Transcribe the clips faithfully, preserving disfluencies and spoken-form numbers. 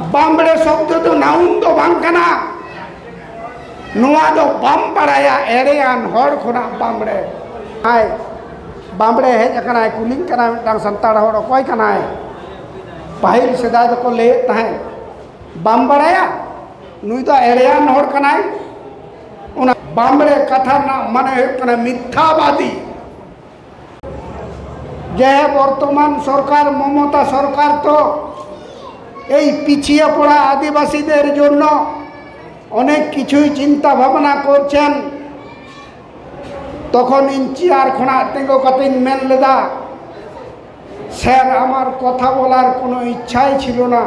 ᱵᱟᱢᱵᱽᱲᱮ ᱥᱚᱵᱫᱚ ᱫᱚ ᱱᱟᱣᱩᱱ ᱫᱚ ᱵᱟᱝ ᱠᱟᱱᱟ᱾ ᱱᱚᱣᱟ ᱫᱚ ᱵᱟᱢ ᱵᱟᱲᱟᱭᱟ, ᱮᱲᱮᱭᱟᱱ ᱦᱚᱲ ᱠᱷᱚᱱᱟᱜ ᱵᱟᱢᱵᱽᱲᱮ᱾ ᱦᱟᱭ, ᱵᱟᱢᱵᱽᱲᱮ ᱦᱮᱡ ᱟᱠᱟᱱᱟᱭ, ᱠᱩᱞᱤᱧ ᱠᱟᱱᱟᱭ ᱢᱤᱫᱴᱟᱝ ᱥᱟᱱᱛᱟᱲ ᱦᱚᱲ, "ᱚᱠᱚᱭ ᱠᱟᱱᱟᱭ?" ᱯᱟᱹᱦᱤᱞ ᱥᱮᱫᱟᱭ ᱫᱚᱠᱚ ᱞᱟᱹᱭᱮᱫ ᱛᱟᱦᱮᱸᱫ, "ᱵᱟᱢ ᱵᱟᱲᱟᱭᱟ? ᱱᱩᱭ ᱫᱚ ᱮᱲᱮᱭᱟᱱ ᱦᱚᱲ ᱠᱟᱱᱟᱭ᱾" ᱚᱱᱟ ᱵᱟᱢᱵᱽᱲᱮ ᱠᱟᱛᱷᱟ ᱨᱮᱱᱟᱜ ᱢᱟᱱᱮ ᱦᱩᱭᱩᱜ ᱠᱟᱱᱟ ᱢᱤᱛᱷᱟᱵᱟᱫᱤ᱾ যে বর্তমান সরকার, মমতা সরকার তো এই পিছিয়ে পড়া আদিবাসীদের জন্য অনেক কিছুই চিন্তা ভাবনা করছেন। তখন ইঞ্চিয়ার খোনা তেঙ্গো কাতিন মেন লেদা, স্যার, আমার কথা বলার কোনো ইচ্ছাই ছিল না,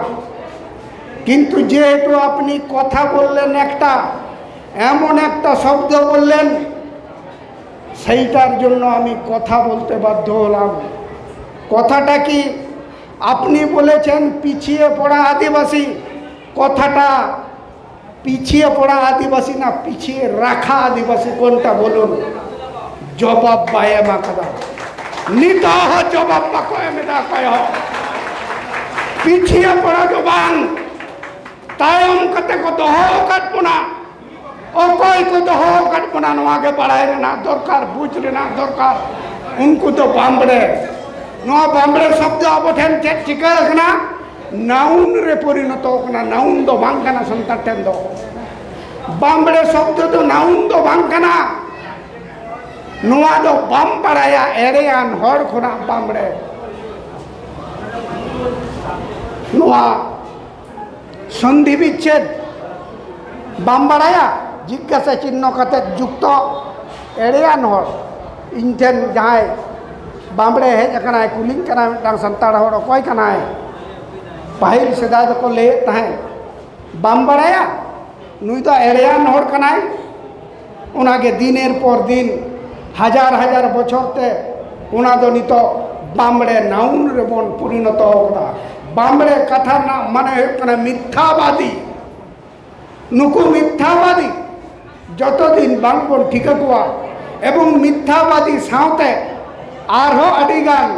কিন্তু যেহেতু আপনি কথা বললেন একটা, এমন একটা শব্দ বললেন, সেইটার জন্য আমি কথা বলতে বাধ্য হলাম। কথাটা কি? আপনি বলেছেন পিছিয়ে পড়া আদিবাসী। কথাটা পিছিয়ে পড়া আদিবাসী না পিছিয়ে রাখা আদিবাসী, কোনটা বলুন? জবাব ᱵᱟᱭ ᱮᱢ ᱟᱠᱟᱫᱟ᱾ ᱱᱤᱛᱚᱜ ᱦᱚᱸ ᱡᱚᱵᱟᱵ ᱵᱟᱠᱚ ᱮᱢ ᱮᱫᱟ ᱚᱠᱚᱭ ᱦᱚᱸ᱾ ᱯᱤᱪᱷᱤᱭᱟᱹ ᱯᱚᱲᱟ ᱫᱚ ᱵᱟᱝ, ᱛᱟᱭᱚᱢ ᱠᱟᱛᱮ ᱠᱚ ᱫᱚᱦᱚ ᱟᱠᱟᱫ ᱵᱚᱱᱟ᱾ ᱚᱠᱚᱭ ᱠᱚ ᱫᱚᱦᱚ ᱟᱠᱟᱫ ᱵᱚᱱᱟ, ᱱᱚᱣᱟ ᱜᱮ ᱵᱟᱲᱟᱭ ᱨᱮᱱᱟᱜ ᱫᱚᱨᱠᱟᱨ, ᱵᱩᱡᱽ ᱨᱮᱱᱟᱜ ᱫᱚᱨᱠᱟᱨ᱾ ᱩᱱᱠᱩ ᱫᱚ ᱵᱟᱢᱵᱽᱲᱮ᱾ ᱱᱚᱣᱟ ᱵᱟᱢᱵᱽᱲᱮ ᱥᱚᱵᱫᱚ ᱟᱵᱚ ᱴᱷᱮᱱ ᱪᱮᱫ ᱪᱤᱠᱟᱹ ᱟᱠᱟᱱᱟ? ᱱᱟᱣᱩᱱ ᱨᱮ ᱯᱚᱨᱤᱱᱚᱛᱚ ᱟᱠᱟᱱᱟ᱾ ᱱᱟᱣᱩᱱ ᱫᱚ ᱵᱟᱝ ᱠᱟᱱᱟ ᱥᱟᱱᱛᱟᱲ ᱴᱷᱮᱱ ᱫᱚ᱾ ᱵᱟᱢᱵᱽᱲᱮ ᱥᱚᱵᱫᱚ ᱫᱚ ᱱᱟᱣᱩᱱ ᱫᱚ ᱵᱟᱝ ᱠᱟᱱᱟ᱾ ᱱᱚᱣᱟ ᱫᱚ ᱵᱟᱢ ᱵᱟᱲᱟᱭᱟ, ᱮᱲᱮᱭᱟᱱ ᱦᱚᱲ ᱠᱷᱚᱱᱟᱜ ᱵᱟᱢᱵᱽᱲᱮ᱾ ᱱᱚᱣᱟ ᱥᱚᱱᱫᱷᱤ ᱵᱤᱪᱪᱷᱮᱫ ᱵᱟᱢ ᱵᱟᱲᱟᱭᱟ, ᱡᱤᱜᱽᱜᱟᱥᱟ ᱪᱤᱱᱦᱚ ᱠᱟᱛᱮ ᱡᱩᱠᱛᱚ ᱮᱲᱮᱭᱟᱱ ᱦᱚᱲ᱾ ᱤᱧ ᱴᱷᱮᱱ ᱡᱟᱦᱟᱸᱭ ᱵᱟᱢᱵᱽᱲᱮ ᱦᱮᱡ ᱟᱠᱟᱱᱟᱭ, ᱠᱩᱞᱤᱧ ᱠᱟᱱᱟᱭ ᱢᱤᱫᱴᱟᱝ ᱥᱟᱱᱛᱟᱲ ᱦᱚᱲ, "ᱚᱠᱚᱭ ᱠᱟᱱᱟᱭ?" ᱯᱟᱹᱦᱤᱞ ᱥᱮᱫᱟᱭ ᱫᱚᱠᱚ ᱞᱟᱹᱭᱮᱫ ᱛᱟᱦᱮᱸᱫ, "ᱵᱟᱢ ᱵᱟᱲᱟᱭᱟ? ᱱᱩᱭ ᱫᱚ ᱮᱲᱮᱭᱟᱱ ᱦᱚᱲ ᱠᱟᱱᱟᱭ᱾" ᱚᱱᱟᱜᱮ ᱫᱤᱱᱮᱨ ᱯᱚᱨ ᱫᱤᱱ, ᱦᱟᱡᱟᱨ ᱦᱟᱡᱟᱨ ᱵᱚᱪᱷᱚᱨ ᱛᱮ ᱚᱱᱟ ᱫᱚ ᱱᱤᱛᱚᱜ ᱵᱟᱢᱵᱽᱲᱮ ᱱᱟᱣᱩᱱ ᱨᱮᱵᱚᱱ ᱯᱚᱨᱤᱱᱚᱛᱚ ᱟᱠᱟᱫᱟ᱾ ᱵᱟᱢᱵᱽᱲᱮ ᱠᱟᱛᱷᱟ ᱨᱮᱱᱟᱜ ᱢᱟᱱᱮ ᱦᱩᱭᱩᱜ ᱠᱟᱱᱟ ᱢᱤᱛᱷᱟᱵᱟᱫᱤ᱾ ᱱᱩᱠᱩ ᱢᱤᱛᱷᱟᱵᱟᱫᱤ ᱡᱚᱛᱚ ᱫᱤᱱ ᱵᱟᱝ ᱵᱚᱱ ᱴᱷᱤᱠᱟᱹ ᱠᱚᱣᱟ, ᱮᱵᱚᱝ ᱢᱤᱛᱷᱟᱵᱟᱫᱤ ᱥᱟᱶᱛᱮ ᱟᱨᱦᱚᱸ ᱟᱹᱰᱤ ᱜᱟᱱ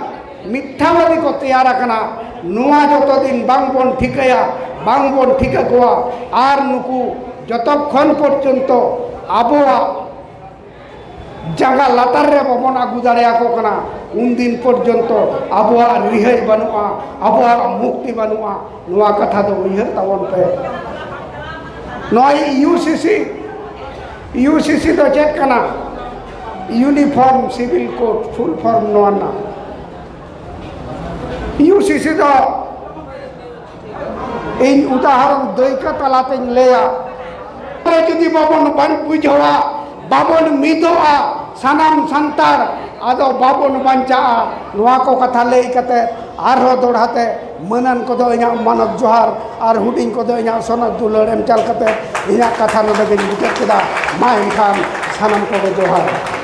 ᱢᱤᱛᱷᱭᱟᱵᱟᱫᱤ ᱠᱚ ᱛᱮᱭᱟᱨ ᱟᱠᱟᱱᱟ᱾ ᱱᱚᱣᱟ ᱡᱚᱛᱚ ᱫᱤᱱ ᱵᱟᱝ ᱵᱚᱱ ᱴᱷᱤᱠᱟᱹᱭᱟ, ᱵᱟᱝ ᱵᱚᱱ ᱴᱷᱤᱠᱟᱹ ᱠᱚᱣᱟ, ᱟᱨ ᱱᱩᱠᱩ ᱡᱚᱛᱚ ᱠᱷᱚᱱ ᱯᱚᱨᱡᱚᱱᱛᱚ ᱟᱵᱚᱣᱟᱜ ᱡᱟᱸᱜᱟ ᱞᱟᱛᱟᱨ ᱨᱮ ᱵᱟᱵᱚᱱ ᱟᱹᱜᱩ ᱫᱟᱲᱮᱭᱟᱠᱚ ᱠᱟᱱᱟ, ᱩᱱᱫᱤᱱ ᱯᱚᱨᱡᱚᱱᱛᱚ ᱟᱵᱚᱣᱟᱜ ᱨᱤᱦᱟᱹᱭ ᱵᱟᱹᱱᱩᱜᱼᱟ, ᱟᱵᱚᱣᱟᱜ ᱢᱩᱠᱛᱤ ᱵᱟᱹᱱᱩᱜᱼᱟ᱾ ᱱᱚᱣᱟ ᱠᱟᱛᱷᱟ ᱫᱚ ᱩᱭᱦᱟᱹᱨ ᱛᱟᱵᱚᱱ ᱯᱮ᱾ ᱱᱚᱜᱼᱚᱭ ᱤᱭᱩ ᱥᱤ ᱥᱤ, ᱤᱭᱩ ᱥᱤ ᱥᱤ ᱫᱚ ᱪᱮᱫ ᱠᱟᱱᱟ? ᱤᱭᱩᱱᱤᱯᱷᱚᱨᱢ ᱥᱤᱵᱤᱞ ᱠᱳᱰ, ᱯᱷᱩᱞ ᱯᱷᱚᱨᱢ ᱱᱚᱣᱟ ᱨᱮᱱᱟᱜ᱾ ᱤᱭᱩ ᱥᱤ ᱥᱤ ᱫᱚ ᱤᱧ ᱩᱫᱟᱦᱚᱨᱚᱱ ᱫᱟᱹᱭᱠᱟᱹ ᱛᱟᱞᱟᱛᱮᱧ ᱞᱟᱹᱭᱟ᱾ ᱨᱮ ᱡᱩᱫᱤ ᱵᱟᱵᱚᱱ ᱵᱟᱝ ᱵᱩᱡᱷᱟᱹᱣᱟ, ᱵᱟᱵᱚᱱ ᱢᱤᱫᱚᱜᱼᱟ ᱥᱟᱱᱟᱢ ᱥᱟᱱᱛᱟᱲ, ᱟᱫᱚ ᱵᱟᱵᱚᱱ ᱵᱟᱧᱪᱟᱜᱼᱟ᱾ ᱱᱚᱣᱟ ᱠᱚ ᱠᱟᱛᱷᱟ ᱞᱟᱹᱭ ᱠᱟᱛᱮ ᱟᱨᱦᱚᱸ ᱫᱚᱲᱦᱟ ᱛᱮ ᱢᱟᱹᱱᱟᱱ ᱠᱚᱫᱚ ᱤᱧᱟᱹᱜ ᱢᱟᱱᱚᱛ ᱡᱚᱦᱟᱨ ᱟᱨ ᱦᱩᱰᱤᱧ ᱠᱚᱫᱚ ᱤᱧᱟᱹᱜ ᱥᱚᱱᱚᱛ ᱫᱩᱞᱟᱹᱲ ᱮᱢ ᱪᱟᱞ ᱠᱟᱛᱮ ᱤᱧᱟᱹᱜ ᱠᱟᱛᱷᱟ ᱱᱚᱰᱮ ᱜᱮᱧ ᱢᱩᱪᱟᱹᱫ ᱠᱮᱫᱟ᱾ ᱢᱟ ᱮᱱᱠᱷᱟᱱ ᱥᱟᱱᱟᱢ ᱠᱚᱜᱮ ᱡᱚᱦᱟᱨ᱾